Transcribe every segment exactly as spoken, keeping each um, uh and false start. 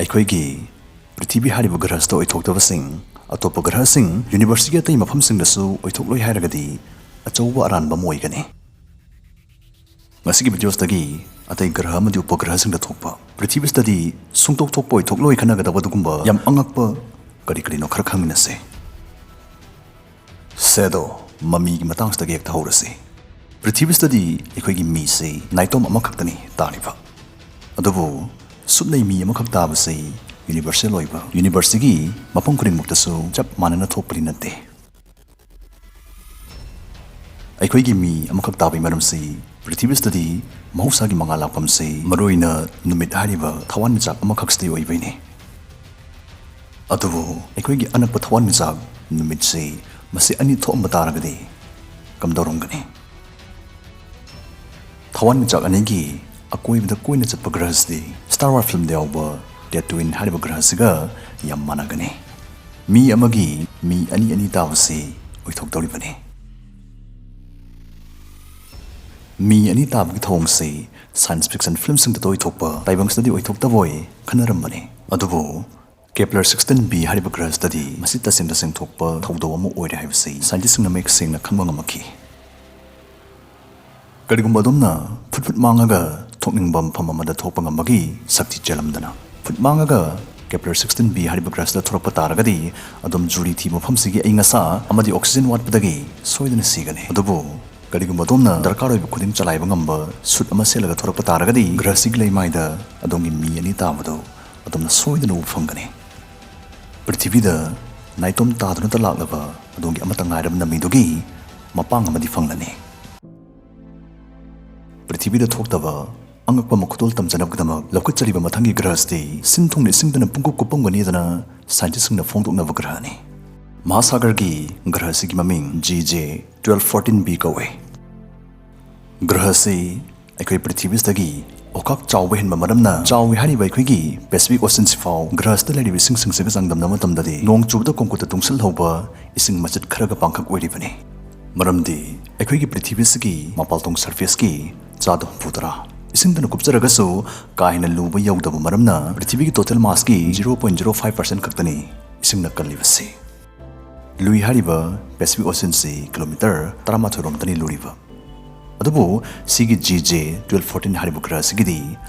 ꯑꯩꯈꯣꯏꯒꯤ ꯄ꯭ꯔꯤꯊꯤꯕꯤ ꯍꯥꯏꯔꯤꯕ ꯒ꯭ꯔꯍꯁꯤꯗ ꯑꯣꯏꯊꯣꯛꯇꯕꯁꯤꯡ ꯑꯇꯣꯞꯄ ꯒ꯭ꯔꯍꯁꯤꯡ ꯌꯨꯅꯤꯚꯔꯁꯀꯤ ꯑꯇꯩ ꯃꯐꯝꯁꯤꯡꯗꯁꯨ ꯑꯣꯏꯊꯣꯛꯂꯣꯏ ꯍꯥꯏꯔꯒꯗꯤ ꯑꯆꯧꯕ ꯑꯔꯥꯟꯕ ꯑꯃ ꯑꯣꯏꯒꯅꯤ꯫ ꯉꯁꯤꯒꯤ ꯚꯤꯗꯤꯑꯣꯁꯤꯗꯒꯤ ꯑꯇꯩ ꯒ꯭ꯔꯍ ꯑꯃꯗꯤ ꯎꯄꯒ꯭ꯔꯍꯁꯤꯡꯗ ꯊꯣꯛꯄ, ꯄ꯭ꯔꯤꯊꯤꯕꯤꯁꯤꯗꯗꯤ ꯁꯨꯡꯇꯣꯛ ꯊꯣꯛꯄ ꯑꯣꯏꯊꯣꯛꯂꯣꯏ ꯈꯟꯅꯒꯗꯕ ꯑꯗꯨꯒꯨꯝꯕ ꯌꯥꯝ ꯑꯉꯛꯄ ꯀꯔꯤ ꯀꯔꯤꯅꯣ ꯈꯔ ꯈꯪꯃꯤꯟꯅꯁꯦ꯫ ꯁꯦꯗꯣ, ꯃꯃꯤꯒꯤ ꯃꯇꯥꯡꯁꯤꯗꯒꯤ ꯍꯦꯛꯇ ꯍꯧꯔꯁꯤ꯫ ꯄ꯭ꯔꯤꯊꯤꯕꯤꯁꯤꯗꯗꯤ ꯑꯩꯈꯣꯏꯒꯤ ꯃꯤꯁꯤ ꯅꯥꯏꯇꯣꯝ ꯑꯃꯈꯛꯇꯅꯤ ꯇꯥꯔꯤꯕ꯫ ꯑꯗꯨꯕꯨ ꯁꯨꯞꯅꯩ ꯃꯤ ꯑꯃꯈꯛ ꯇꯥꯕꯁꯤ ꯌꯨꯅꯤꯚꯔꯁꯦꯜ ꯑꯣꯏꯕ, ꯌꯨꯅꯤꯚꯔꯁꯁꯤꯒꯤ ꯃꯐꯝ ꯈꯨꯗꯤꯡꯃꯛꯇꯁꯨ ꯆꯞ ꯃꯥꯟꯅꯅ ꯊꯣꯛꯄꯗꯤ ꯅꯠꯇꯦ꯫ ꯑꯩꯈꯣꯏꯒꯤ ꯃꯤ ꯑꯃꯈꯛ ꯇꯥꯕꯒꯤ ꯃꯔꯝꯁꯤ ꯄ꯭ꯔꯤꯊꯤꯕꯤꯁꯤꯗꯗꯤ ꯃꯍꯧꯁꯥꯒꯤ ꯃꯉꯥꯜ ꯂꯥꯛꯐꯝꯁꯤ ꯃꯔꯨꯑꯣꯏꯅ ꯅꯨꯃꯤꯠ ꯍꯥꯏꯔꯤꯕ ꯊꯋꯥꯟꯃꯤꯆꯥꯛ ꯑꯃꯈꯛꯁꯤꯗꯒꯤ ꯑꯣꯏꯕꯩꯅꯤ꯫ ꯑꯗꯨꯕꯨ ꯑꯩꯈꯣꯏꯒꯤ ꯑꯅꯛꯄ ꯊꯋꯥꯟꯃꯤꯆꯥꯛ ꯅꯨꯃꯤꯠꯁꯤ ꯃꯁꯤ ꯑꯅꯤ ꯊꯣꯛꯑꯝꯕ ꯇꯥꯔꯒꯗꯤ ꯀꯝꯗꯧꯔꯝꯒꯅꯤ? ꯊꯋꯥꯟꯃꯤꯆꯥꯛ ꯑꯅꯤꯒꯤ ꯑꯀꯣꯏꯕꯗ ꯀꯣꯏꯅ ꯆꯠꯄ ꯒ꯭ꯔꯍꯁꯤꯗꯤ Star Wars ꯐꯤꯂꯝꯗ ꯌꯥꯎꯕ ꯇꯦꯇꯨꯏꯟ ꯍꯥꯏꯔꯤꯕ ꯒ꯭ꯔꯍꯁꯤꯒ ꯌꯥꯝ ꯃꯥꯟꯅꯒꯅꯤ꯫ ꯃꯤ ꯑꯃꯒꯤ ꯃꯤ ꯑꯅꯤ ꯑꯅꯤ ꯇꯥꯕꯁꯤ ꯑꯣꯏꯊꯣꯛꯇꯧꯔꯤꯕꯅꯤ꯫ ꯃꯤ ꯑꯅꯤ ꯇꯥꯕꯒꯤ ꯊꯧꯑꯣꯡꯁꯤ ꯁꯥꯏꯟꯁ ꯐꯤꯛꯁꯟ ꯐꯤꯂꯝꯁꯤꯡꯗꯇ ꯑꯣꯏꯊꯣꯛꯄ ꯇꯥꯏꯕꯪꯁꯤꯗꯗꯤ ꯑꯣꯏꯊꯣꯛꯇꯕꯣꯏ ꯈꯟꯅꯔꯝꯕꯅꯤ꯫ ꯑꯗꯨꯕꯨ ꯀꯦꯄ꯭ꯂꯔ ꯁꯤꯛꯁꯇꯤꯟ ꯕꯤ ꯍꯥꯏꯔꯤꯕ ꯒ꯭ꯔꯍꯁꯤꯗꯗꯤ ꯃꯁꯤ ꯇꯁꯦꯡ ꯇꯁꯦꯡ ꯊꯣꯛꯄ ꯊꯧꯗꯧ ꯑꯃ ꯑꯣꯏꯔꯦ ꯍꯥꯏꯕꯁꯤ ꯁꯥꯏꯟꯇꯤꯁꯁꯤꯡꯅ ꯃꯌꯦꯛ ꯁꯦꯡꯅ ꯈꯪꯕ ꯉꯝꯃꯛꯈꯤ꯫ ꯀꯔꯤꯒꯨꯝꯕ ꯑꯗꯣꯝꯅ ꯐꯨꯠ ꯐꯨꯠ ꯃꯥꯡꯉꯒ ꯊꯣꯛꯅꯤꯡꯕ ꯃꯐꯝ ꯑꯃꯗ ꯊꯣꯛꯄ ꯉꯝꯕꯒꯤ ꯁꯛꯇꯤ ꯆꯦꯜꯂꯝꯗꯅ ꯐꯨꯠ ꯃꯥꯡꯉꯒ ꯀꯦꯄ꯭ꯂꯔ ꯁꯤꯛꯁꯇꯤꯟ ꯕꯤ ꯍꯥꯏꯔꯤꯕ ꯒ꯭ꯔꯍꯁꯤꯗ ꯊꯣꯔꯛꯄ ꯇꯥꯔꯒꯗꯤ ꯑꯗꯣꯝ ꯖꯨꯔꯤ ꯊꯤꯕ ꯃꯐꯝꯁꯤꯒꯤ ꯑꯏꯪ ꯑꯁꯥ ꯑꯃꯗꯤ ꯑꯣꯛꯁꯤꯖꯦꯟ ꯋꯥꯠꯄꯗꯒꯤ ꯁꯣꯏꯗꯅ ꯁꯤꯒꯅꯤ꯫ ꯑꯗꯨꯕꯨ ꯀꯔꯤꯒꯨꯝꯕ ꯑꯗꯣꯝꯅ ꯗꯔꯀꯥꯔ ꯑꯣꯏꯕ ꯈꯨꯗꯤꯡ ꯆꯂꯥꯏꯕ ꯉꯝꯕ ꯁꯨꯠ ꯑꯃ ꯁꯦꯠꯂꯒ ꯊꯣꯔꯛꯄ ꯇꯥꯔꯒꯗꯤ ꯒ꯭ꯔꯍꯁꯤꯒꯤ ꯂꯩꯃꯥꯏꯗ ꯑꯗꯣꯝꯒꯤ ꯃꯤ ꯑꯅꯤ ꯇꯥꯕꯗꯨ ꯑꯗꯣꯝꯅ ꯁꯣꯏꯗꯅ ꯎꯕ ꯐꯪꯒꯅꯤ꯫ ꯄ꯭ꯔꯤꯊꯤꯕꯤꯗ ꯅꯥꯏꯇꯣꯝ ꯇꯥꯗꯨꯅꯇ ꯂꯥꯛꯂꯕ ꯑꯗꯣꯝꯒꯤ ꯑꯃꯠꯇ ꯉꯥꯏꯔꯕ ꯅꯃꯤꯗꯨꯒꯤ ꯃꯄꯥꯡ ꯑꯃꯗꯤ ꯐꯪꯂꯅꯤ꯫ ꯄ꯭ꯔꯤꯊꯤꯕꯤꯗ ꯊꯣꯛꯇꯕ ꯑꯉꯛꯄ ꯃꯈꯨꯗꯣꯜ ꯇꯝꯖꯅꯕꯒꯤꯗꯃꯛ ꯂꯧꯈꯠꯆꯔꯤꯕ ꯃꯊꯪꯒꯤ ꯒ꯭ꯔꯍꯁꯤ ꯁꯤꯟ ꯊꯨꯡꯅ ꯏꯁꯤꯡꯗꯅ ꯄꯨꯡꯀꯨꯞ ꯀꯨꯞꯄꯝꯒꯅꯤꯗꯅ ꯁꯥꯏꯟꯇꯤꯁꯁꯤꯡꯅ ꯐꯣꯡꯗꯣꯛꯅꯕ ꯒ꯭ꯔꯍꯅꯤ꯫ ꯃꯍꯥꯁꯥꯒꯔꯒꯤ ꯒ꯭ꯔꯍꯁꯤꯒꯤ ꯃꯃꯤꯡ G J twelve fourteen B ꯀꯧꯏ꯫ ꯒ꯭ꯔꯍꯁꯤ ꯑꯩꯈꯣꯏ ꯄ꯭ꯔꯤꯊꯤꯕꯤꯁꯤꯗꯒꯤ ꯑꯣꯈꯥꯛ ꯆꯥꯎꯕ ꯍꯦꯟꯕ ꯃꯔꯝꯅ ꯆꯥꯎꯏ ꯍꯥꯏꯔꯤꯕ ꯑꯩꯈꯣꯏꯒꯤ ꯄꯦꯁꯤꯐꯤꯛ ꯑꯣꯁꯤꯟꯁꯤꯐꯥꯎ ꯒ꯭ꯔꯍꯁꯤꯗ ꯂꯩꯔꯤꯕ ꯏꯁꯤꯡꯁꯤꯡꯁꯤꯒ ꯆꯥꯡꯗꯝꯅꯕ ꯃꯇꯝꯗꯗꯤ ꯅꯣꯡ ꯆꯨꯕꯗ ꯀꯣꯡꯀꯨꯠꯇ ꯇꯨꯡꯁꯤꯜꯍꯧꯕ ꯏꯁꯤꯡ ꯃꯆꯤꯠ ꯈꯔꯒ ꯄꯥꯡꯈꯛ ꯑꯣꯏꯔꯤꯕꯅꯤ꯫ ꯃꯔꯝꯗꯤ ꯑꯩꯈꯣꯏꯒꯤ ꯄ꯭ꯔꯤꯊꯤꯕꯤꯁꯤꯒꯤ ꯃꯄꯥꯜꯊꯣꯡ ꯁꯔꯐꯦꯁꯀꯤ ꯆꯥꯗ ꯍꯨꯝꯐꯨ ꯇꯔꯥ, ꯏꯁꯤꯡꯗꯅ ꯀꯨꯞꯆꯔꯒꯁꯨ ꯀꯥ ꯍꯦꯟꯅ ꯂꯨꯕ ꯌꯧꯗꯕ ꯃꯔꯝꯅ ꯄ꯭ꯔꯤꯊꯤꯕꯤꯒꯤ total massꯀꯤ zero point zero five percent ꯈꯛꯇꯅꯤ ꯏꯁꯤꯡꯅ ꯀꯜꯂꯤꯕꯁꯤ꯫ ꯂꯨꯏ ꯍꯥꯏꯔꯤꯕ Pacific Oceanꯁꯤ ꯀꯤꯂꯣꯃꯤꯇꯔ ꯇꯔꯥꯃꯥꯊꯣꯏ ꯔꯣꯝꯇꯅꯤ ꯂꯨꯔꯤꯕ꯫ ꯑꯗꯨꯕꯨ ꯁꯤꯒꯤ G J twelve fourteen ꯍꯥꯏꯔꯤꯕ ꯒ꯭ꯔꯍꯁꯤꯒꯤꯗꯤ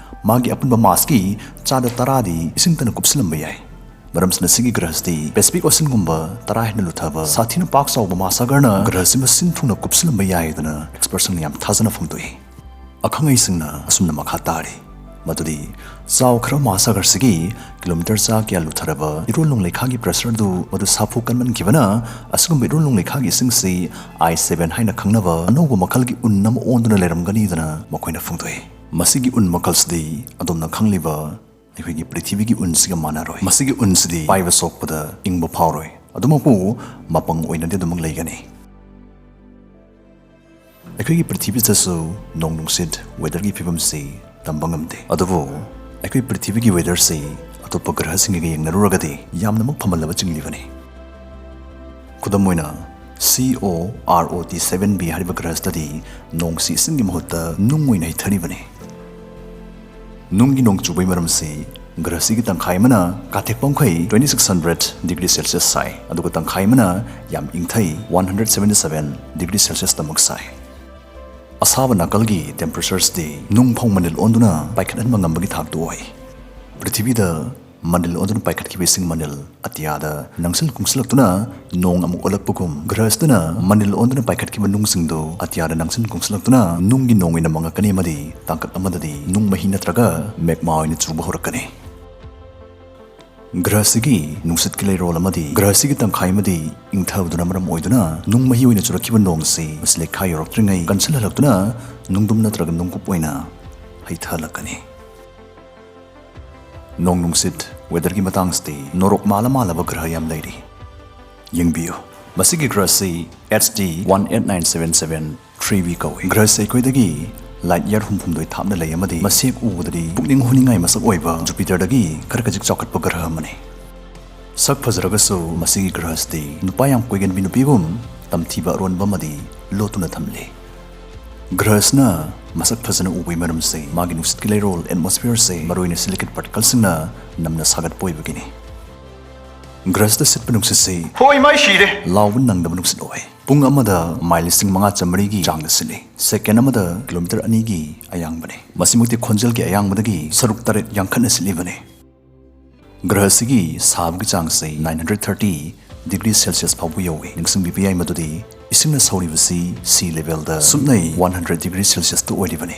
ꯃꯥꯒꯤ ꯑꯄꯨꯟꯕ massꯀꯤ ꯆꯥꯗ ꯇꯔꯥꯗꯤ ꯏꯁꯤꯡꯇꯅ ꯀꯨꯞꯁꯤꯜꯂꯝꯕ ꯌꯥꯏ꯫ ꯃꯔꯝꯁꯤꯅ ꯁꯤꯒꯤ ꯒ꯭ꯔꯍꯁꯤꯗꯤ Pacific Oceanꯒꯨꯝꯕ ꯇꯔꯥ ꯍꯦꯟꯅ ꯂꯨꯊꯕ ꯁꯥꯊꯤꯅ ꯄꯥꯛ ꯆꯥꯎꯕ ꯃꯍꯥꯁꯥꯒꯔꯅ ꯒ꯭ꯔꯍꯁꯤ ꯃꯁꯤꯡ ꯊꯨꯡꯅ ꯀꯨꯞꯁꯤꯜꯂꯝꯕ ꯌꯥꯏꯗꯅ expertꯁꯤꯡꯅ ꯌꯥꯝ ꯊꯥꯖꯅ ꯐꯣꯡꯗꯣꯛꯏ꯫ ꯑꯈꯪ ꯑꯍꯩꯁꯤꯡꯅ ꯑꯁꯨꯝꯅ ꯃꯈꯥ ꯇꯥꯔꯤ ꯃꯗꯨꯗꯤ ꯆꯥꯎꯈ꯭ꯔꯕ ꯃꯍꯥꯁꯥꯒꯔꯁꯤꯒꯤ ꯀꯤꯂꯣꯃꯤꯇꯔ ꯆꯥ ꯀꯌꯥ ꯂꯨꯊꯔꯕ ꯏꯔꯣꯜ ꯅꯣꯡꯂꯩꯈꯥꯒꯤ pressureꯗꯨ ꯃꯗꯨ ꯁꯥꯐꯨ ꯀꯟꯃꯟꯈꯤꯕꯅ ꯑꯁꯤꯒꯨꯝꯕ ꯏꯔꯣꯜ ꯅꯣꯡꯂꯩꯈꯥꯒꯤ ꯏꯁꯤꯡꯁꯤ I seven ꯍꯥꯏꯅ ꯈꯪꯅꯕ ꯑꯅꯧꯕ ꯃꯈꯜꯒꯤ ꯎꯟ ꯑꯃ ꯑꯣꯟꯗꯨꯅ ꯂꯩꯔꯝꯒꯅꯤꯗꯅ ꯃꯈꯣꯏꯅ ꯐꯣꯡꯗꯣꯛꯏ꯫ ꯃꯁꯤꯒꯤ ꯎꯟ ꯃꯈꯜꯁꯤꯗꯤ ꯑꯗꯣꯝꯅ ꯈꯪꯂꯤꯕ ꯑꯩꯈꯣꯏꯒꯤ ꯄ꯭ꯔꯤꯊꯤꯕꯤꯒꯤ ꯎꯟꯁꯤꯒ ꯃꯥꯟꯅꯔꯣꯏ꯫ ꯃꯁꯤꯒꯤ ꯎꯟꯁꯤꯗꯤ ꯄꯥꯏꯕ ꯁꯣꯛꯄꯗ ꯏꯪꯕ ꯐꯥꯎꯔꯣꯏ꯫ ꯑꯗꯨꯃꯛꯄꯨ ꯃꯄꯪ ꯑꯣꯏꯅꯗꯤ ꯑꯗꯨꯃꯛ ꯂꯩꯒꯅꯤ꯫ ꯑꯩꯈꯣꯏꯒꯤ ꯄ꯭ꯔꯤꯊꯤꯕꯤꯗꯁꯨ ꯅꯣꯡ ꯅꯨꯡꯁꯤꯠ weatherꯒꯤ ꯐꯤꯕꯝꯁꯤ ꯇꯝꯕ ꯉꯝꯗꯦ꯫ ꯑꯗꯨꯕꯨ ꯑꯩꯈꯣꯏ ꯄ꯭ꯔꯤꯊꯤꯕꯤꯒꯤ weatherꯁꯤ ꯑꯇꯣꯞꯄ ꯒ꯭ꯔꯍꯁꯤꯡꯒ ꯌꯦꯡꯅꯔꯨꯔꯒꯗꯤ ꯌꯥꯝꯅꯃꯛ ꯐꯃꯜꯂꯕ ꯆꯤꯡꯂꯤꯕꯅꯤ꯫ ꯈꯨꯗꯝ ꯑꯣꯏꯅ C O R O T seven b ꯍꯥꯏꯔꯤꯕ ꯒ꯭ꯔꯍꯁꯤꯗꯗꯤ ꯅꯣꯡꯁꯤ ꯏꯁꯤꯡꯒꯤ ꯃꯍꯨꯠꯇ ꯅꯨꯡ ꯑꯣꯏꯅ ꯍꯩꯊꯔꯤꯕꯅꯤ꯫ ꯅꯨꯡꯒꯤ ꯅꯣꯡ ꯆꯨꯕꯒꯤ ꯃꯔꯝꯁꯤ ꯒ꯭ꯔꯍꯁꯤꯒꯤ ꯇꯪꯈꯥꯏ ꯑꯃꯅ ꯀꯥꯊꯦꯛꯄ ꯃꯈꯩ twenty six hundred degree Celsius ꯁꯥꯏ, ꯑꯗꯨꯒ ꯇꯪꯈꯥꯏ ꯑꯃꯅ ꯌꯥꯝ ꯏꯪꯊꯩ, one hundred seventy seven degree Celsiusꯇꯃꯛ ꯁꯥꯏ꯫ ꯑꯁꯥꯕ ꯅꯥꯀꯜꯒꯤ temperatureꯁꯤꯗꯤ ꯅꯨꯡ ꯐꯥꯎ ꯃꯅꯤꯜ ꯑꯣꯟꯗꯨꯅ ꯄꯥꯏꯈꯠꯍꯟꯕ ꯉꯝꯕꯒꯤ ꯊꯥꯛꯇ ꯑꯣꯏ꯫ ꯄ꯭ꯔꯤꯊꯤꯕꯤꯗ ꯃꯅꯤꯜ ꯑꯣꯟꯗꯨꯅ ꯄꯥꯏꯈꯠꯈꯤꯕ ꯏꯁꯤꯡ ꯃꯅꯤꯜ ꯑꯇꯤꯌꯥꯗ ꯅꯪꯁꯤꯟ ꯀꯨꯡꯁꯤꯜꯂꯛꯇꯨꯅ ꯅꯣꯡ ꯑꯃꯨꯛ ꯑꯣꯜꯂꯛꯄꯒꯨꯝ, ꯒ꯭ꯔꯍꯁꯤꯗꯅ ꯃꯅꯤꯜ ꯑꯣꯟꯗꯨꯅ ꯄꯥꯏꯈꯠꯈꯤꯕ ꯅꯨꯡꯁꯤꯡꯗꯨ ꯑꯇꯤꯌꯥꯗ ꯅꯪꯁꯤꯟ ꯀꯨꯡꯁꯤꯜꯂꯛꯇꯨꯅ ꯅꯨꯡꯒꯤ ꯅꯣꯡ ꯑꯣꯏꯅ ꯃꯪꯉꯛꯀꯅꯤ ꯑꯃꯗꯤ ꯇꯥꯡꯀꯛ ꯑꯃꯗꯗꯤ ꯅꯨꯡ ꯃꯍꯤ ꯅꯠꯇ꯭ꯔꯒ magma ꯑꯣꯏꯅ ꯆꯨꯕ ꯍꯧꯔꯛꯀꯅꯤ꯫ ꯒ꯭ꯔꯍꯁꯤꯒꯤ ꯅꯨꯡꯁꯤꯠꯀꯤ ꯂꯩꯔꯣꯜ ꯑꯃꯗꯤ ꯒ꯭ꯔꯍꯁꯤꯒꯤ ꯇꯪꯈꯥꯏ ꯑꯃꯗꯤ ꯏꯪꯊꯕꯗꯨꯅ ꯃꯔꯝ ꯑꯣꯏꯗꯨꯅ ꯅꯨꯡ ꯃꯍꯤ ꯑꯣꯏꯅ ꯆꯨꯔꯛꯈꯤꯕ ꯅꯣꯡꯁꯤ ꯃꯁꯤ ꯂꯩꯈꯥ ꯌꯧꯔꯛꯇ꯭ꯔꯤꯉꯩ ꯀꯟꯁꯤꯜꯍꯜꯂꯛꯇꯨꯅ ꯅꯨꯡꯗꯨꯝ ꯅꯠꯇ꯭ꯔꯒ ꯅꯨꯡꯀꯨꯞ ꯑꯣꯏꯅ ꯍꯩꯊꯍꯜꯂꯛꯀꯅꯤ꯫ ꯅꯣꯡ ꯅꯨꯡꯁꯤꯠ weatherꯒꯤ ꯃꯇꯥꯡꯁꯤꯗꯤ ꯅꯣꯔꯣꯛ ꯃꯥꯜꯂ ꯃꯥꯜꯂꯕ ꯒ꯭ꯔꯍ ꯌꯥꯝ ꯂꯩꯔꯤ꯫ ꯌꯦꯡꯕꯤꯌꯨ, ꯃꯁꯤꯒꯤ ꯒ꯭ꯔꯍꯁꯤ H D one eight nine seven seven three b ꯀꯧꯏ꯫ ꯒ꯭ꯔꯍꯁꯤ ꯑꯩꯈꯣꯏꯗꯒꯤ light year ꯍꯨꯝꯐꯨꯍꯨꯝꯗꯣꯏ ꯊꯥꯞꯅ ꯂꯩ ꯑꯃꯗꯤ ꯃꯁꯤ ꯍꯦꯛ ꯎꯕꯗꯗꯤ ꯄꯨꯛꯅꯤꯡ ꯍꯨꯅꯤꯡꯉꯥꯏ ꯃꯁꯛ ꯑꯣꯏꯕ Jupiterꯗꯒꯤ ꯈꯔ ꯈꯖꯤꯛ ꯆꯥꯎꯈꯠꯄ ꯒ꯭ꯔꯍ ꯑꯃꯅꯤ꯫ ꯁꯛ ꯐꯖꯔꯒꯁꯨ ꯃꯁꯤꯒꯤ ꯒ꯭ꯔꯍꯁꯤꯗꯤ ꯅꯨꯄꯥ ꯌꯥꯝ ꯀꯣꯏꯒꯟꯕꯤ ꯅꯨꯄꯤꯒꯨꯝ ꯇꯝꯊꯤꯕ ꯑꯔꯣꯟꯕ ꯑꯃꯗꯤ ꯂꯣꯠꯇꯨꯅ ꯊꯝꯂꯤ꯫ ꯒ꯭ꯔꯍꯁꯤꯅ ꯃꯁꯛ ꯐꯖꯅ ꯎꯕꯒꯤ ꯃꯔꯝꯁꯦ ꯃꯥꯒꯤ ꯅꯨꯡꯁꯤꯠꯀꯤ ꯂꯩꯔꯣꯜ, ꯑꯦꯠꯃꯣꯁꯐꯤꯌꯔꯁꯦ, ꯃꯔꯨꯑꯣꯏꯅ ꯁꯤꯂꯤꯀꯦꯠ ꯄꯥꯔꯇꯤꯀꯜꯁꯤꯡꯅ ꯅꯝꯅ ꯁꯥꯒꯠꯄ ꯑꯣꯏꯕꯒꯤꯅꯤ꯫ ꯒ꯭ꯔꯍꯁꯤꯗ ꯁꯤꯠꯄ ꯅꯨꯡꯁꯤꯠꯁꯤ ꯍꯣꯏ, ꯃꯥꯏ ꯁꯤꯔꯦ꯫ ꯂꯥꯎꯕ ꯅꯪꯗꯕ ꯅꯨꯡꯁꯤꯠ ꯑꯣꯏ꯫ ꯄꯨꯡ ꯑꯃꯗ ꯃꯥꯏꯜ ꯂꯤꯁꯤꯡ ꯃꯉꯥ ꯆꯥꯝꯃꯔꯤꯒꯤ ꯆꯥꯡꯗ ꯁꯤꯠꯂꯤ꯫ ꯁꯦꯀꯦꯟ ꯑꯃꯗ ꯀꯤꯂꯣꯃꯤꯇꯔ ꯑꯅꯤꯒꯤ ꯑꯌꯥꯡꯕꯅꯤ꯫ ꯃꯁꯤꯃꯛꯇꯤ ꯈꯣꯟꯖꯦꯜꯒꯤ ꯑꯌꯥꯡꯕꯗꯒꯤ ꯁꯔꯨꯛ ꯇꯔꯦꯠ ꯌꯥꯡꯈꯠꯅ ꯁꯤꯠꯂꯤꯕꯅꯤ꯫ ꯒ꯭ꯔꯍꯁꯤꯒꯤ ꯁꯥꯕꯒꯤ ꯆꯥꯡꯁꯤ nine hundred thirty degree Celsius ꯐꯥꯎꯕ ꯌꯧꯏ꯫ ꯅꯤꯡꯁꯤꯡꯕꯤꯕ ꯌꯥꯏ ꯃꯗꯨꯗꯤ ꯏꯁꯤꯡꯅ ꯁꯧꯔꯤꯕꯁꯤ ꯁꯤ ꯂꯦꯚꯦꯜꯗ ꯁꯨꯞꯅꯩ one hundred degree Celsiusꯇ ꯑꯣꯏꯔꯤꯕꯅꯤ꯫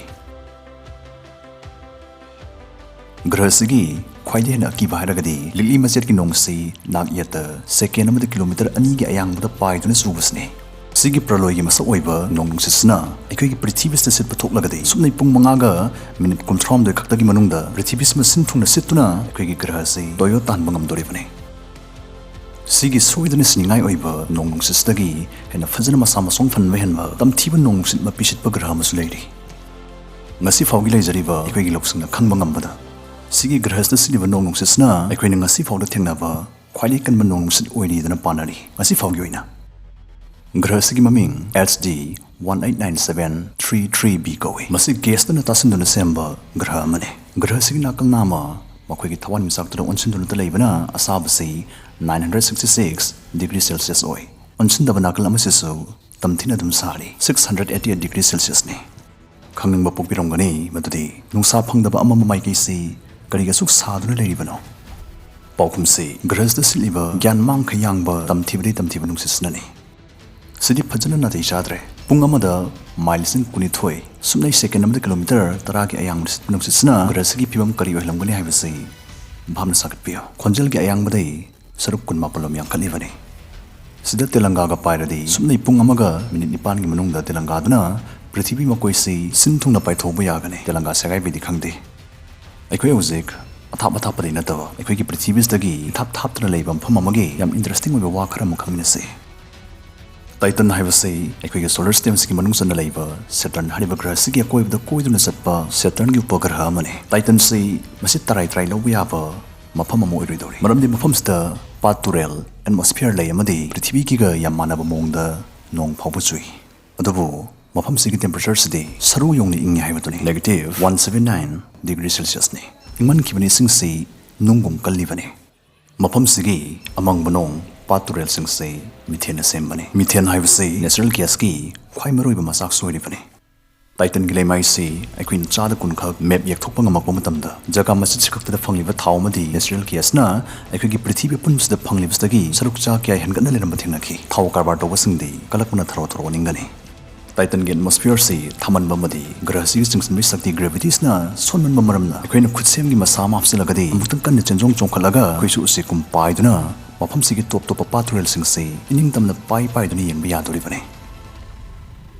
ꯒ꯭ꯔꯍꯁꯤꯒꯤ ꯈ꯭ꯋꯥꯏꯗꯒꯤ ꯍꯦꯟꯅ ꯑꯀꯤꯕ ꯍꯥꯏꯔꯒꯗꯤ ꯂꯤꯛꯂꯤ ꯃꯆꯦꯠꯀꯤ ꯅꯣꯡꯁꯤ ꯅꯥꯛ ꯌꯦꯠꯇ ꯁꯦꯀꯦꯟ ꯑꯃꯗ ꯀꯤꯂꯣꯃꯤꯇꯔ ꯑꯅꯤꯒꯤ ꯑꯌꯥꯡꯕꯗ ꯄꯥꯏꯗꯨꯅ ꯆꯨꯕꯁꯤꯅꯤ꯫ ꯁꯤꯒꯤ ꯄ꯭ꯔꯂꯣꯏꯒꯤ ꯃꯁꯛ ꯑꯣꯏꯕ ꯅꯣꯡ ꯅꯨꯡꯁꯤꯠꯁꯤꯅ ꯑꯩꯈꯣꯏꯒꯤ ꯄ꯭ꯔꯤꯊꯤꯕꯤꯁꯤꯗ ꯁꯤꯠꯄ ꯊꯣꯛꯂꯒꯗꯤ ꯁꯨꯞꯅꯩ ꯄꯨꯡ ꯃꯉꯥꯒ ꯃꯤꯅꯤꯠ ꯀꯨꯟꯊ꯭ꯔꯥꯍꯨꯝꯗꯣꯏ ꯈꯛꯇꯒꯤ ꯃꯅꯨꯡꯗ ꯄ꯭ꯔꯤꯊꯤꯕꯤꯁꯤꯃ ꯁꯤꯟ ꯊꯨꯡꯅ ꯁꯤꯠꯇꯨꯅ ꯑꯩꯈꯣꯏꯒꯤ ꯒ꯭ꯔꯍꯁꯤ ꯇꯣꯏꯌꯣ ꯇꯥꯟꯕ ꯉꯝꯗꯣꯔꯤꯕꯅꯤ꯫ ꯁꯤꯒꯤ ꯁꯣꯏꯗꯅ ꯁꯤꯅꯤꯡꯉꯥꯏ ꯑꯣꯏꯕ ꯅꯣꯡ ꯅꯨꯡꯁꯤꯠꯁꯤꯗꯒꯤ ꯍꯦꯟꯅ ꯐꯖꯅ ꯃꯁꯥ ꯃꯁꯣꯡ ꯐꯟꯕ ꯍꯦꯟꯕ ꯇꯝꯊꯤꯕ ꯅꯣꯡ ꯅꯨꯡꯁꯤꯠ ꯃꯄꯤ ꯁꯤꯠꯄ ꯒ꯭ꯔꯍ ꯑꯃꯁꯨ ꯂꯩꯔꯤ꯫ ꯉꯁꯤ ꯐꯥꯎꯒꯤ ꯂꯩꯖꯔꯤꯕ ꯑꯩꯈꯣꯏꯒꯤ ꯂꯧꯁꯤꯡꯅ ꯈꯪꯕ ꯉꯝꯕꯗ ꯁꯤꯒꯤ ꯒ꯭ꯔꯍꯁꯤꯗ ꯁꯤꯠꯂꯤꯕ ꯅꯣꯡ ꯅꯨꯡꯁꯤꯠꯁꯤꯅ ꯑꯩꯈꯣꯏꯅ ꯉꯁꯤ ꯐꯥꯎꯗ ꯊꯦꯡꯅꯕ ꯈ꯭ꯋꯥꯏꯗꯒꯤ ꯀꯟꯕ ꯅꯣꯡ ꯅꯨꯡꯁꯤꯠ ꯑꯣꯏꯔꯤꯗꯅ ꯄꯥꯅꯔꯤ꯫ ꯉꯁꯤ ꯐꯥꯎꯒꯤ ꯑꯣꯏꯅ ꯒ꯭ꯔꯍꯁꯤꯒꯤ ꯃꯃꯤꯡ H D one eight nine seven three three b ꯀꯧꯏ꯫ ꯃꯁꯤ ꯒꯦꯁꯇꯅ ꯇꯥꯁꯤꯟꯗꯨꯅ ꯁꯦꯝꯕ ꯒ꯭ꯔꯍ ꯑꯃꯅꯤ꯫ ꯒ꯭ꯔꯍꯁꯤꯒꯤ ꯅꯥꯀꯜ ꯅꯥꯝꯃ ꯃꯈꯣꯏꯒꯤ ꯊꯋꯥꯟꯃꯤꯆꯥꯛꯇꯨꯗ ꯑꯣꯟꯁꯤꯟꯗꯨꯅꯇ ꯂꯩꯕꯅ ꯑꯁꯥꯕꯁꯤ nine hundred sixty six degree Celsius ꯑꯣꯏ꯫ ꯑꯣꯟꯁꯤꯟꯗꯕ ꯅꯥꯀꯜ ꯑꯃꯁꯤꯁꯨ ꯇꯝꯊꯤꯅ ꯑꯗꯨꯝ ꯁꯥꯔꯤ, six hundred eighty eight degree Celsiusꯅꯤ꯫ ꯈꯪꯅꯤꯡꯕ ꯄꯣꯛꯄꯤꯔꯝꯒꯅꯤ ꯃꯗꯨꯗꯤ ꯅꯨꯡꯁꯥ ꯐꯪꯗꯕ ꯑꯃꯝꯕ ꯃꯥꯏꯀꯩꯁꯤ ꯀꯔꯤꯒꯤ ꯑꯁꯨꯛ ꯁꯥꯗꯨꯅ ꯂꯩꯔꯤꯕꯅꯣ? ꯄꯥꯎꯈꯨꯝꯁꯤ, ꯒ꯭ꯔꯍꯁꯤꯗ ꯁꯤꯠꯂꯤꯕ ꯒ꯭ꯌꯥꯟ ꯃꯥꯡꯈꯩ ꯌꯥꯡꯕ ꯇꯝꯊꯤꯕꯗꯤ ꯇꯝꯊꯤꯕ ꯅꯨꯡꯁꯤꯠꯁꯤꯅꯅꯤ꯫ ꯁꯤꯗꯤ ꯐꯖꯅ ꯅꯥꯇꯩ ꯆꯥꯗ꯭ꯔꯦ꯫ ꯄꯨꯡ ꯑꯃꯗ ꯃꯥꯏꯜ ꯂꯤꯁꯤꯡ ꯀꯨꯟꯅꯤꯊꯣꯏ, ꯁꯨꯞꯅꯩ ꯁꯦꯀꯦꯟ ꯑꯃꯗ ꯀꯤꯂꯣꯃꯤꯇꯔ ꯇꯔꯥꯒꯤ ꯑꯌꯥꯡꯕꯗ ꯁꯤꯠꯄ ꯅꯨꯡꯁꯤꯠꯁꯤꯅ ꯒ꯭ꯔꯍꯁꯤꯒꯤ ꯐꯤꯕꯝ ꯀꯔꯤ ꯑꯣꯏꯍꯜꯂꯝꯒꯅꯤ ꯍꯥꯏꯕꯁꯤ ꯚꯥꯞꯅ ꯁꯥꯒꯠꯄꯤꯌꯨ꯫ ꯈꯣꯟꯖꯦꯜꯒꯤ ꯑꯌꯥꯡꯕꯗꯩ ꯁꯔꯨꯛ ꯀꯨꯟꯃꯥꯄꯜ ꯂꯣꯝ ꯌꯥꯡꯈꯠꯂꯤꯕꯅꯤ꯫ ꯁꯤꯗ ꯇꯦꯂꯪꯒꯥꯒ ꯄꯥꯏꯔꯗꯤ ꯁꯨꯞꯅꯩ ꯄꯨꯡ ꯑꯃꯒ ꯃꯤꯅꯤꯠ ꯅꯤꯄꯥꯟꯒꯤ ꯃꯅꯨꯡꯗ ꯇꯦꯂꯪꯒꯥꯗꯨꯅ ꯄ꯭ꯔꯤꯊꯤꯕꯤ ꯃꯀꯣꯏꯁꯤ ꯁꯤꯟ ꯊꯨꯡꯅ ꯄꯥꯏꯊꯣꯛꯄ ꯌꯥꯒꯅꯤ꯫ ꯇꯦꯂꯪꯒꯥ ꯁꯦꯒꯥꯏꯕꯩꯗꯤ ꯈꯪꯗꯦ꯫ ꯑꯩꯈꯣꯏ ꯍꯧꯖꯤꯛ ꯑꯊꯥꯞ ꯑꯊꯥꯞꯄꯗꯤ ꯅꯠꯇꯕ ꯑꯩꯈꯣꯏꯒꯤ ꯄ꯭ꯔꯤꯊꯤꯕꯤꯁꯤꯗꯒꯤ ꯏꯊꯥꯞ ꯊꯥꯞꯇꯅ ꯂꯩꯕ ꯃꯐꯝ ꯑꯃꯒꯤ ꯌꯥꯝ ꯏꯟꯇꯔꯦꯁꯇꯤꯡ ꯑꯣꯏꯕ ꯋꯥ ꯈꯔ ꯑꯃ ꯈꯪꯃꯤꯟꯅꯁꯤ꯫ ꯇꯥꯏꯇꯟ ꯍꯥꯏꯕꯁꯤ ꯑꯩꯈꯣꯏꯒꯤ ꯁꯣꯂꯔ ꯁꯤꯁꯇꯦꯝꯁꯤꯒꯤ ꯃꯅꯨꯡ ꯆꯟꯅ ꯂꯩꯕ ꯁꯦꯇꯔꯟ ꯍꯥꯏꯔꯤꯕ ꯒ꯭ꯔꯍꯁꯤꯒꯤ ꯑꯀꯣꯏꯕꯗ ꯀꯣꯏꯗꯨꯅ ꯆꯠꯄ ꯁꯦꯇꯔꯟꯒꯤ ꯎꯄꯒ꯭ꯔꯍ ꯑꯃꯅꯤ꯫ ꯇꯥꯏꯇꯟꯁꯤ ꯃꯁꯤ ꯇꯔꯥꯏ ꯇꯔꯥꯏ ꯂꯧꯕ ꯌꯥꯕ ꯃꯐꯝ ꯑꯃ ꯑꯣꯏꯔꯣꯏꯗꯧꯔꯤ꯫ ꯃꯔꯝꯗꯤ ꯃꯐꯝꯁꯤꯗ ꯄꯥꯠ ꯇꯨꯔꯦꯜ, ꯑꯦꯠꯃꯣꯁꯐꯤꯌꯔ ꯂꯩ ꯑꯃꯗꯤ ꯄ꯭ꯔꯤꯊꯤꯕꯤꯒꯤꯒ ꯌꯥꯝ ꯃꯥꯟꯅꯕ ꯃꯑꯣꯡꯗ ꯅꯣꯡ ꯐꯥꯎꯕ ꯆꯨꯏ꯫ ꯑꯗꯨꯕꯨ ꯃꯐꯝꯁꯤꯒꯤ temperatureꯁꯤꯗꯤ ꯁꯔꯨ ꯌꯧꯅ ꯏꯪꯉꯤ ꯍꯥꯏꯕꯗꯨꯅꯤ꯫ Negative one seven nine degree Celsiusꯅꯤ꯫ ꯏꯪꯃꯟꯈꯤꯕꯅ ꯏꯁꯤꯡꯁꯤ ꯅꯨꯡꯒꯨꯝ ꯀꯜꯂꯤꯕꯅꯤ꯫ ꯃꯐꯝꯁꯤꯒꯤ ꯑꯃꯪꯕ ꯅꯣꯡ, ꯄꯥꯠ ꯇꯨꯔꯦꯜꯁꯤꯡꯁꯤ methaneꯅ ꯁꯦꯝꯕꯅꯤ꯫ Methane ꯍꯥꯏꯕꯁꯤ natural gasꯀꯤ ꯈ꯭ꯋꯥꯏ ꯃꯔꯨꯑꯣꯏꯕ ꯃꯆꯥꯛꯁꯨ ꯑꯣꯏꯔꯤꯕꯅꯤ꯫ Titanꯒꯤ ꯂꯩꯃꯥꯏꯁꯤ ꯑꯩꯈꯣꯏꯅ ꯆꯥꯗ ꯀꯨꯟꯈꯛ map ꯌꯦꯛꯊꯣꯛꯄ ꯉꯝꯃꯛꯄ ꯃꯇꯝꯗ, ꯖꯒꯥ ꯃꯆꯤꯠꯁꯤ ꯈꯛꯇꯗ ꯐꯪꯂꯤꯕ ꯊꯥꯎ ꯑꯃꯗꯤ natural gasꯅ ꯑꯩꯈꯣꯏꯒꯤ ꯄ꯭ꯔꯤꯊꯤꯕꯤ ꯑꯄꯨꯟꯕꯁꯤꯗ ꯐꯪꯂꯤꯕꯁꯤꯗꯒꯤ ꯁꯔꯨꯛ ꯆꯥ ꯀꯌꯥ ꯍꯦꯟꯒꯠꯅ ꯂꯩꯔꯝꯕ ꯊꯦꯡꯅꯈꯤ꯫ ꯊꯥꯎ ꯀꯔꯕꯥꯔ ꯇꯧꯕꯁꯤꯡꯗꯤ ꯀꯂꯛꯄꯅ ꯊꯔꯣ ꯊꯔꯣ ꯑꯣꯟꯅꯤꯡꯒꯅꯤ꯫ Titanꯒꯤ atmosphereꯁꯤ ꯊꯥꯃꯟꯕ ꯑꯃꯗꯤ ꯒ꯭ꯔꯍꯁꯤꯒꯤ ꯆꯤꯡꯁꯤꯟꯕꯒꯤ ꯁꯛꯇꯤ gravityꯁꯤꯅ ꯁꯣꯟꯃꯟꯕ ꯃꯔꯝꯅ, ꯑꯩꯈꯣꯏꯅ ꯈꯨꯠꯁꯦꯝꯒꯤ ꯃꯁꯥ ꯑꯃ ꯍꯥꯞꯆꯤꯜꯂꯒꯗꯤ ꯑꯃꯨꯛꯇꯪ ꯀꯟꯅ ꯆꯦꯟꯖꯣꯡ ꯆꯣꯡꯈꯠꯂꯒ ꯑꯩꯈꯣꯏꯁꯨ ꯎꯆꯦꯛꯀꯨꯝ ꯄꯥꯏꯗꯨꯅ ꯃꯐꯝꯁꯤꯒꯤ ꯇꯣꯞ ꯇꯣꯞꯄ ꯄꯥꯠ ꯇꯨꯔꯦꯜꯁꯤꯡꯁꯤ ꯏꯅꯤꯡꯇꯝꯅ ꯄꯥꯏ ꯄꯥꯏꯗꯨꯅ ꯌꯦꯡꯕ ꯌꯥꯗꯣꯔꯤꯕꯅꯤ꯫